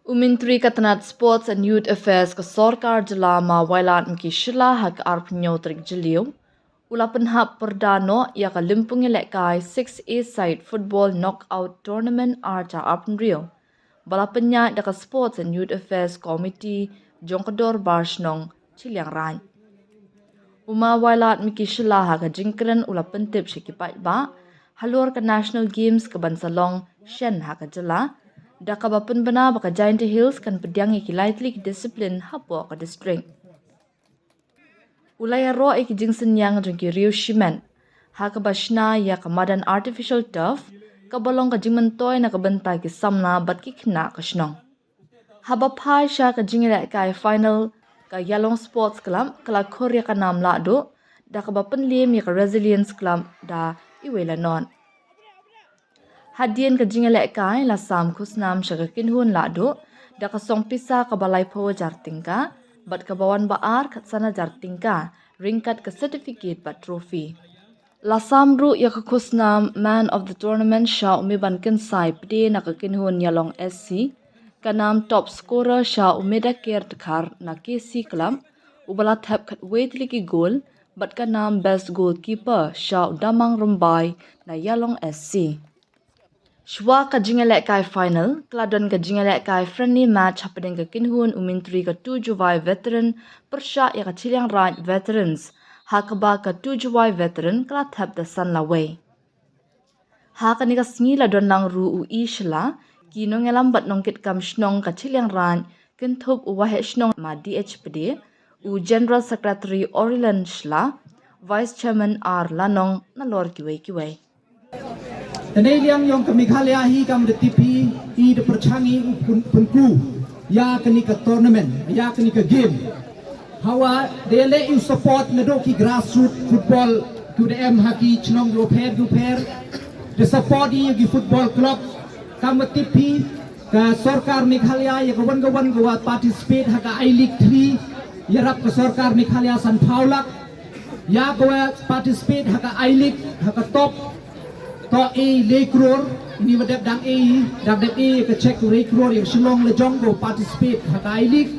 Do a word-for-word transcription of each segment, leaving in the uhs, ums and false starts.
U Myntri ka tnat Sports and Youth Affairs ka Sorkar Jylla, Ma Wailadmiki Shylla, ha ka arphew tarik Jylliew u la pynhap pyrda noh ïa ka lympung ïalehkai six A side football knockout tournament ar hajar arphew hynriew ba la pynïaid da ka Sports and Youth Affairs Committee jong ka Dorbar Shnong Chilliangraij. U Ma Wailadmiki Shylla ha ka jingkren u la pyntip sha ki paidbah halor ka National Games ka ban sa long shen ha ka jylla, da kaba pynbna ba ka Jaintia Hills kan pdiang ïa ki lai tylli ki discipline hapoh ka district. U la ïaroh ïa ki jingsynñiang jong ki riew shimet ha kaba shna ïa ka madan artificial turf kaba long ka jingmyntoi na ka bynta ki samla bad ki khynnah ka shnong. Haba phai sha ka jingïalehkai final, ka Ïalong Sports Club ka la khur ïa ka nam lahduh da kaba pynliem ïa ka Resilience Club da iwei la not. Hadien ka jingïalehkai la sam khusnam sha ka kynhun lahduh da ka song pisa kaba laiphew hajar tyngka bad kaba wan ba ar khatsan hajar tyngka ryngkat ka certificate bad trophy. La sam ruh ïa ka khusnam Man of the Tournament sha u Mibankynsai Pde na ka kynhun Ïalong S C, ka nam Top Scorer sha u Medaker Dkhar na K C Club uba la thep khatwei tylli ki goal, bad ka nam Best Goalkeeper sha u Damang Rymbai na Ïalong S C. Shuwa ka jingïalehkai final ka la don ka jingïalehkai friendly match hapdeng ka kynhun u Myntri ka Two Jowai Veteran pyrshah ïa ka Chilliangraij Veterans, ha kaba ka Two Jowai Veteran ka la thep da san lawei. Ha kane ka sngi la don lang ruh u E Shylla, ki nongïalam bad nongkitkam shnong ka Chilliangraij kynthup u Waheh Shnong Ma D H Pde, u General Secretary Orilan Shylla, Vice Chairman R Lanong nalor kiwei kiwei. Tane liang ïong ka Meghalaya hi kam da tipi i da pyrchang i u pyn- pynku ïa kane ka tournament, ïa kane ka game. Hawa da leh u support na do ki grassroots football, ku da em ha ki chnong gu pher gu pher. Da support i ki football club. Kam da tipi ka sorkar Meghalaya ïa ka wan ka wan ka wa participate ha ka I League three, ïarap ka sorkar Meghalaya san phew lak. Ïa ka wa participate ha ka I League ha ka top, to e le crore, ini wa dep dang e, dang dep e ka check le crore ïa Shillong la jong ko participate ha ka I League.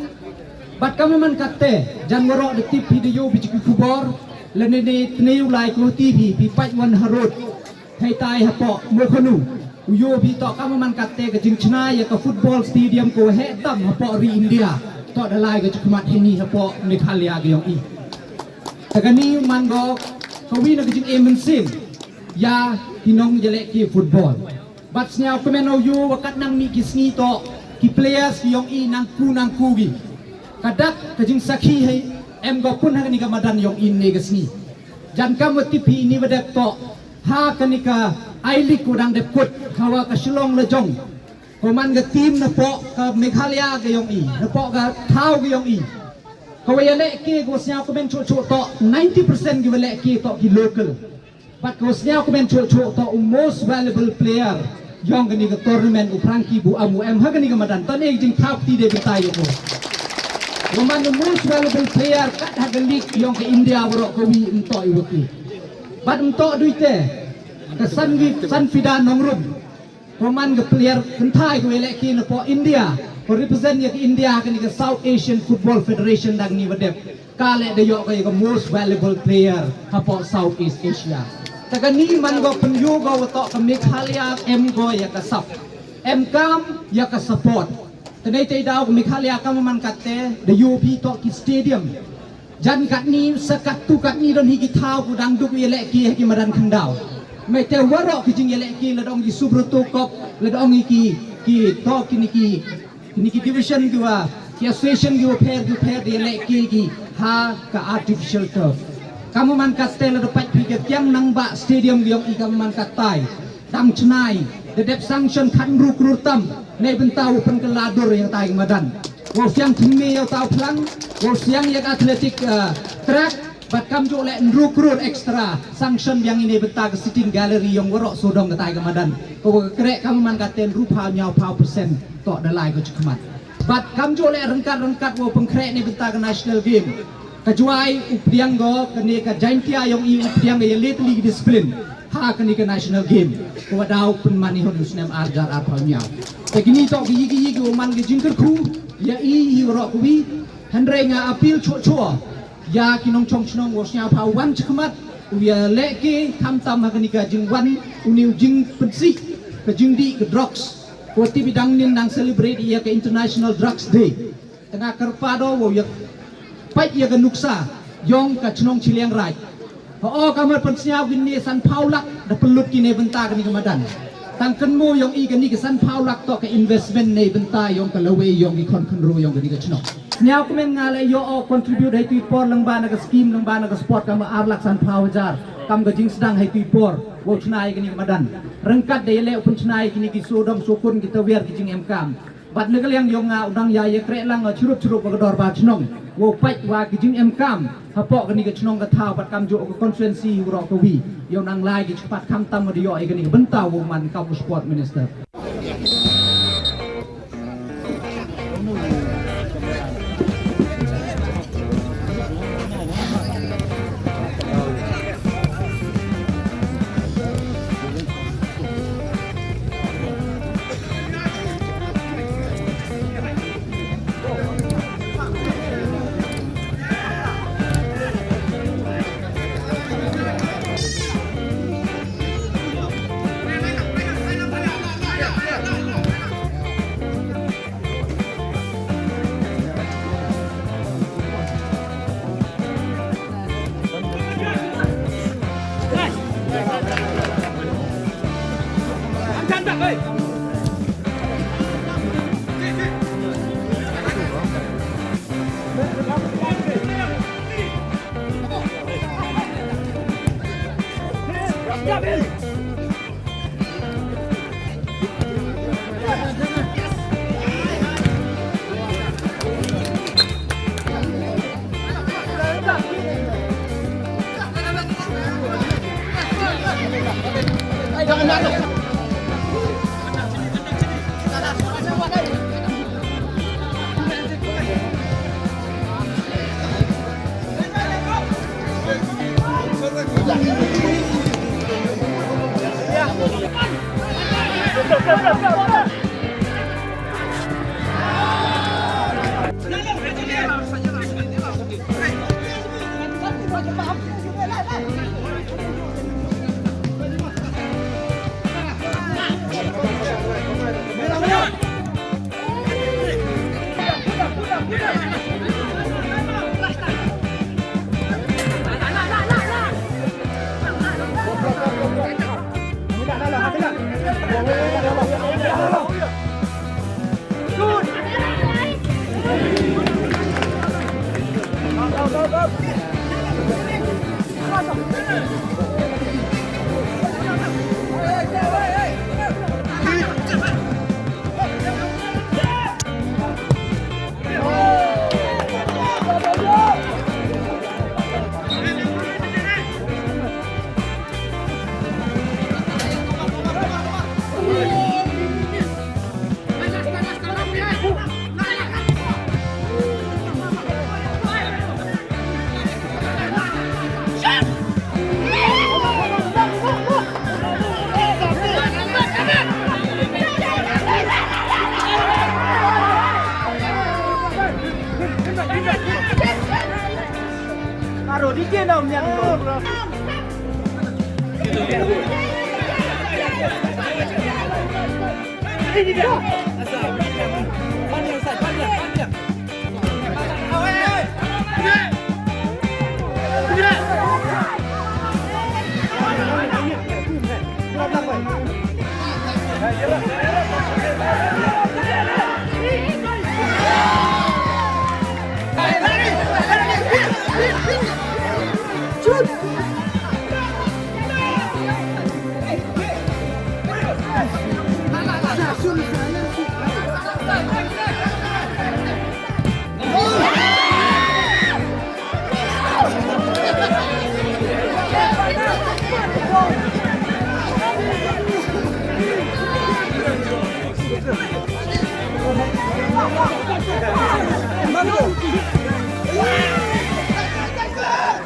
Bad kam man katte, jan waroh da tip hi da ïoh biji ki khubor, lane ne tne u lai ko ti hi, phi pait wan harud. Hei tai hapoh Mokhonu. U ïoh biji to kam man katte ka jingchna ïa ka football stadium ko heh tam hapoh ri India. To da lai ka jingkhmat hini hapoh Meghalaya ka ïong i. Ta kani man go ka wi na ka jingim mynsiem ïa ki nongïalehkai football. Bad sñiaw kmen u ïoh wa kat nang mih ki sngi to ki players ki ïong i nang ku nang ku gi. Ka dak ka jingsakhi hei em go pun ha kani ka madan ïong i ne ka sngi. Jan kam wa tipi ini wa dep to ha kani ka I League ko dang dep kut hawa ka Shillong la jong. Ko man ka team napoh ka Meghalaya ka ïong i, napoh ka thaw ka ïong i. Ka wa ïalehkai ko sñiaw kmen chuh chuh to ninety percent ki wa lehkai to ki local. Bad ko sñiaw kmen chuh chuh to u most valuable player ïong kani ka tournament u Frankie Bu Am u em ha kani ka madan to ne jingthap ti de bynta ïong ko. Ko man u most valuable player kat ha ka league ïong ka India waroh ka wi mto i wa ki. Bad mto dui te ka san wi san fida nongrum. Ko man ka player kynthai ko ïalehkai napoh India. Ko represent ïa ka India ha kani ka South Asian Football Federation dang ni wa dep. Ka leh da ïoh ka ïa ka most valuable player hapoh South East Asia. Ta kani man go pynïoh go wa to ka Meghalaya em go ïa ka sap. Em kam ïa ka support. Ta nei te daw ka Meghalaya kam man katte da ïoh biji to ki stadium. Jan katni, sa katto katni don hi ki thaw ku dang duk ïalehkai ha ki madan khyndaw. Mete waroh ki jingïalehkai la dong ki Subroto Cup, la dong ki, ki to kini ki, kini ki division ki wa, ki association ki wa pher ki pher ïalehkai ki ha ka artificial turf. Kam man katte la da pait phi ka Kiang Nangbah Stadium ki ïong i kam man kattai. Dang chna i, da dep sanction khatynru klur tam, ne bynta u pynkylla dur ïa tai ka madan. Wow siang thymme ïa u tau phlang, wow siang ïa ka athletic, eh, track, bad kam ju leh hynru klur extra sanction biang i ne bynta ka sitting gallery ïong waroh sawdong ka tai ka madan. Ka wa ka kreh kam man katte hynru phew hynñiew phew percent to da lai ka jingkhmat. Bad kam ju leh ryngkat ryngkat wow pynkhreh ne bynta ka national game. Ka Jowai u pdiang go, kane ka Jaintia ïong i u pdiang go ïa le tylli ki discipline ha kane ka national game. Ka wa daw pynman i hon u snem ar hajar ar phew hynñiew. Te kine toh ki ïa ki ïa ki u man ki jingkyrkhu ïa i ïa u rok wi. Hynrei nga appeal chuh chuh ïa ki nongchong chnong wa sngewbha wan chakhmat u ïa leh ki khamtam ha kane ka jingwan u ne u jingpynsih ka jingdih ka drugs. Ko tip i dang nin dang celebrate ïa ka International Drugs Day. Te nga kyrpad o wow ïa peit ïa ka nuksa ïong ka chnong Chilliangraij. Ho ka mar pynsngew kine sanphaw lak da pynlut kine bynta kane ka madan. Tang kynmaw ïong i kane ka sanphaw lak toh ka investment ne bynta ïong ka lawei ïong ki khon khynru ïong kane ka chnong. Sngewkmen nga la ïoh o contribute ha itu i por lyngba na ka scheme lyngba na ka sport ka mar ar lak sanphaw hajar kam ka jingsdang ha itu i por wow chna ïa kane ka madan. Ryngkat da ïaleh u pynchna ïa kine ki sodom sokun ki tawiar ki jingemkam. Bad na ka liang ïong nga u dang ïa ïa kreh lang chirup chirup ka dorbar chnong. Wow peit wa ki jingemkam hapoh kane ka chnong ka thaw bad kamjooh ka constituency u rok ka wi. Ïong nang lai ki chpat khamtam wa da ïoh ïa kane ka bynta wow man kam u sport minister.